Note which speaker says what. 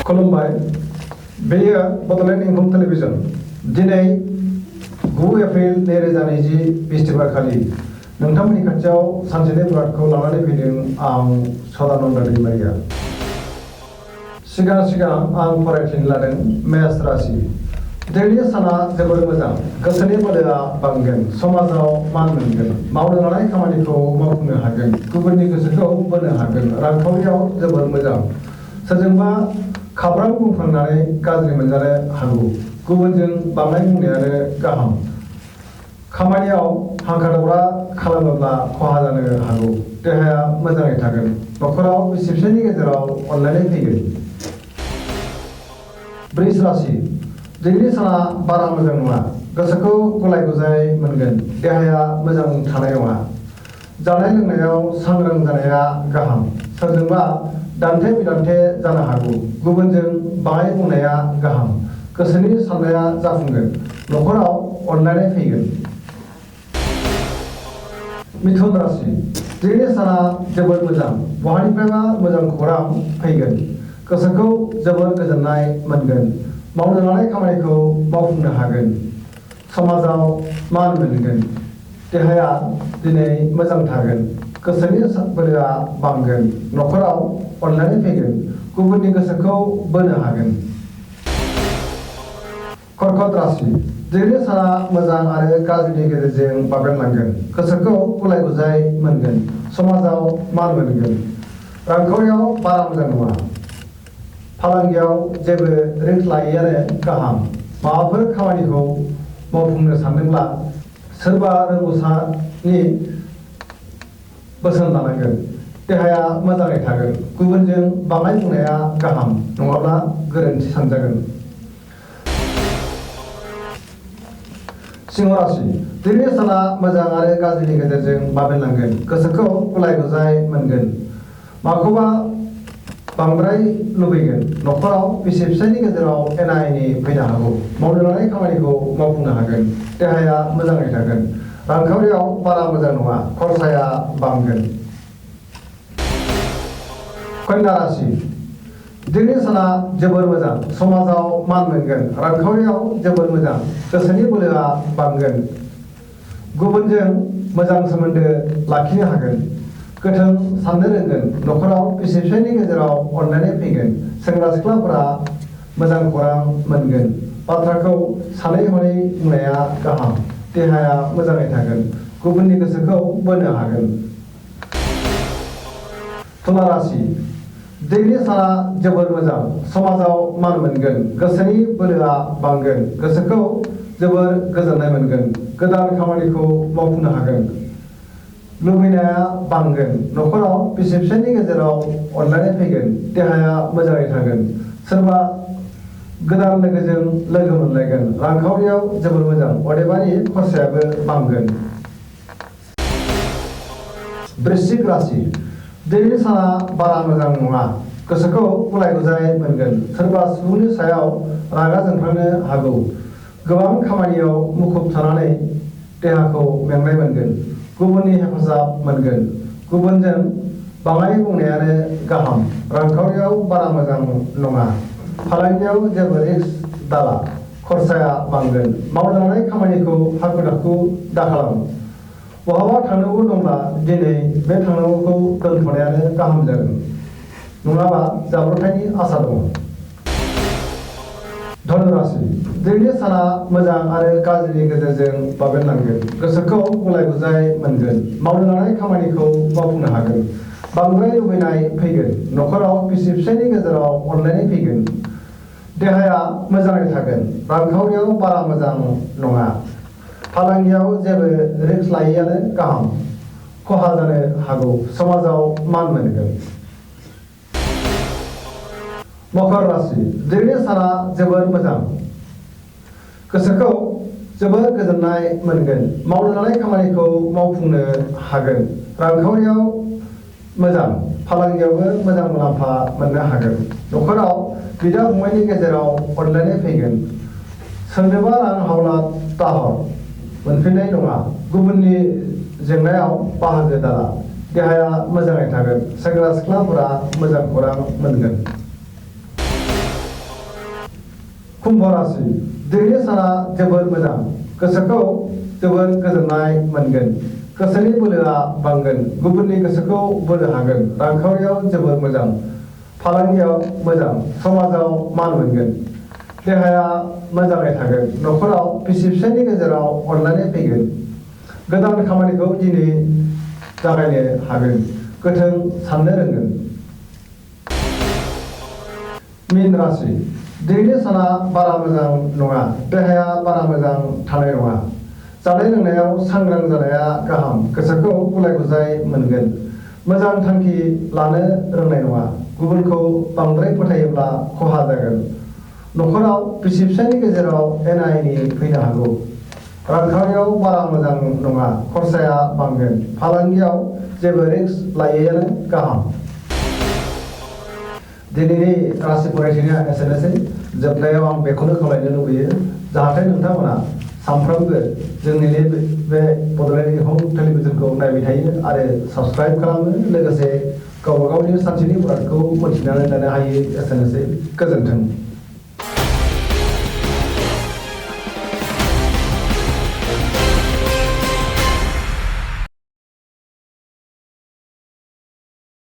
Speaker 1: खुलुमबाय बेयो बड'लेण्ड इंखं टेलिभिजन दिनै 9 एप्रिल 2020 बिस्तिबार खालि नोंथांमोननि खाथियाव सानसेनि बुरादखौ लानानै फैदों आं सदानन्द दैमारिया। सिगां आं फरायफिन लादों मेष राशि। दिनैनि साना जोबोर मोजां, गोसोनि बोलोआ बांगोन, समाजाव मान मोनगोन, मावनो लानाय खामानिखौ मावफुंनो हागोन, गुबुननि गोसोखौ बोनो हागोन, रांखावरियाव जोबोर मोजां, सोरजोंबा खाब्रां बुंफ्लांनानै गाज्रि मोनजानो हागौ, गुबुनजों बांनाय बुंनायानो गाहाम, खामानियाव हांखा-दावरा खालामोब्ला खहा जानो हागौ, देहाया मोजाङै थागोन, नखराव बिसि-फिसायनि गेजेराव अनलायनाय फैगोन। वृष राशि। दिनैनि साना बारा मोजां नङा, गोसोखौ गुलाय-गुजाय मोनगोन, देहाया मोजां थानाय नङा, जानाय-लोंनायाव सांग्रां जानाया गाहाम, सोरजोंबा दान्थे-बिदान्थे जानो हागौ, गुबुनजों बाङाइ बुंनाया गाहाम, गोसोनि साननाया जाफुंगोन, नखराव अनलायनाय फैगोन। मिथुन राशि। दिनैनि साना जोबोद मोजां, बहानिफ्रायबा मोजां खौरां फैगोन, गोसोखौ जोबोर गोजोननाय मोनगोन, मावनो लानाय खामानिखौ मावफुंनो हागोन, समाजाव मान मोनगोन, देहाया दिनै मोजां थागोन, गोसोनि बोलोआ बांगोन, नखराव अनलायनाय फैगोन, गुबुननि गोसोखौ बोनो हागोन। कर्कट राशि। दिनैनि साना मोजां आरो गाज्रिनि गेजेरजों बाबेनलांगोन, गोसोखौ गुलाय-गुजाय मोनगोन, समाजाव मान मोनगोन, रांखावरियाव बारा मोजां नङा, फालांगियाव जेबो रिस्क लायैआनो गाहाम, माबाफोर खामानिखौ मावफुंनो सानदोंब्ला सोरबा रोंग'सारनि बोसोन लानांगोन, देहाया मोजाङै थागोन, गुबुनजों बाङाइ बुंनाया गाहाम नङाब्ला गोरोन्थि सानजागोन। सिंह राशि। दिनैनि साना मोजां आरो गाज्रिनि गेजेरजों बाबेनलांगोन, गोसोखौ गुलाय-गुजाय मोनगोन, माखौबा बांद्राय लुबैगोन, नखराव बिसि-फिसायनि गेजेराव एना-एनि फैनो हागौ, मावनो लानाय खामानिखौ मावफुंनो हागोन, देहाया मोजाङै थागोन, रांखावरियाव बारा मोजां नङा, खरसाया बांगोन। कन्या राशि। दिनैनि साना जोबोर मोजां, समाजाव मान मोनगोन, रांखावरियाव जोबोर मोजां, गोसोनि बोलोआ बांगोन, गुबुनजों मोजां सोमोन्दो लाखिनो हागोन, गोथों साननो रोंगोन, नखराव बिसि-फिसायनि गेजेराव अनलायनाय फैगोन, सेंग्रा-सिख्लाफोरा मोजां खौरां मोनगोन, बाथ्राखौ सानै-हनै बुंनाया गाहाम, देहाया मोजाङै थागोन, गुबुननि गोसोखौ बोनो हागोन। तुला राशि। दिनैनि साना जोबोर मोजां, समाजाव मान मोनगोन, गोसोनि बोलोआ बांगोन, गोसोखौ जोबोर गोजोननाय मोनगोन, गोदान खामानिखौ मावफुंनो हागोन, लुबैनाया बांगोन, नखराव बिसि-फिसायनि गेजेराव अनलायनाय फैगोन, देहाया मोजाङै थागोन, सोरबा गोदान लोगोजों लोगो मोनलायगोन, रांखावरियाव जोबोर मोजां, अदेबानि खरसायाबो बांगोन। वृश्चिक राशि। दिनैनि साना बारा मोजां नङा, गोसोखौ गुलाय-गुजाय मोनगोन, सोरबा सुबुंनि सायाव रागा जोंफ्लांनो हागौ, गोबां खामानियाव मुखुब थानानै देहाखौ मेंनाय मोनगोन, गुबुननि हेफाजाब मोनगोन, गुबुनजों बाङाइ बुंनायानो गाहाम, रांखावरियाव बारा मोजां नङा, फालांगियाव जेबो रिस्क दाला, खरसाया बांगोन, मावनो लानाय खामानिखौ हाखु-दाखु दाखालाम, बहाबा थांनांगौ दंब्ला दिनै बे थांनांगौखौ दोनथ'नायानो गाहाम जागोन, नङाबा जाब्रबथायनि आसा दङ। धनु राशि। दिनैनि साना मोजां आरो गाज्रिनि गेजेरजों बाबेनलांगोन, गोसोखौ गुलाय-गुजाय मोनगोन, मावनो लानाय खामानिखौ मावफुंनो हागोन, बांद्राय लुबैनाय फैगोन, नखराव बिसि-फिसायनि गेजेराव अनलायनाय फैगोन, देहाया मोजाङै थागोन, रांखावरियाव बारा मोजां नङा, फालांगियाव जेबो रिस्क लायैआनो गाहाम, खहा जानो हागौ, समाजाव मान मोनगोन। मकर राशि। दिनैनि साना जोबोर मोजां, गोसोखौ जोबोर गोजोननाय मोनगोन, मावनो लानाय खामानिखौ मावफुंनो हागोन, रांखावरियाव मोजां, फालांगियावबो मोजां मुलाम्फा मोननो हागोन, नखराव बिदा-फंबायनि गेजेराव अनलायनाय फैगोन, सोरनोबा रां हावलाद दाहर मोनफिननाय नङा, गुबुननि जेंनायाव बाहागो दाला, देहाया मोजाङै थागोन, सेंग्रा-सिख्लाफोरा मोजां खौरां मोनगोन। कुम्भ राशि दिनैनि साना जोबोर मोजां गोसोखौ जोबोर गोजोननाय मोनगोन गोसोनि बोलोआ बांगोन गुबुननि गोसोखौ बोनो हागोन रांखावरियाव जोबोर मोजां फालांगियाव मोजां समाजाव मान मोनगोन देहाया मोजाङै थागोन न'खराव बिसि फिसायनि गेजेराव अनलायनाय फैगोन गोदान खामानिखौ दिनै जागायनो हागोन गोथों साननो रोंगोन मीन राशि दिनैनि साना बारा मोजां नङा देहाया बारा मोजां थानाय नङा जानाय लोंनायाव सांग्रां जानाया गाहाम गोसोखौ गुलाय गुजाय मोनगोन मोजां थांखि लानो रोंनाय नङा गुबुनखौ बांद्राय फोथायोब्ला खहा जागोन न'खराव बिसि फिसायनि गेजेराव एना एनि फैनो हागौ रांखावरियाव बारा मोजां नङा खरसाया बांगोन फालांगियाव जेबो रिस्क लायैआनो गाहाम दिनैनि राशि फरायनाया एसेनोसै जोबनायाव आं बेखौनो खावलायनो लुबैयो जाहाथे नोंथांमोना सानफ्रोमबो जोंनि बे बड'लेण्ड इंखं टेलिभिजनखौ नायबाय थायो आरो साबस्क्राइब खालामो लोगोसे गावबा गावनि सानसेनि मुरादखौ मोनथिनानै लानो हायो एसेनोसै गोजोन्थों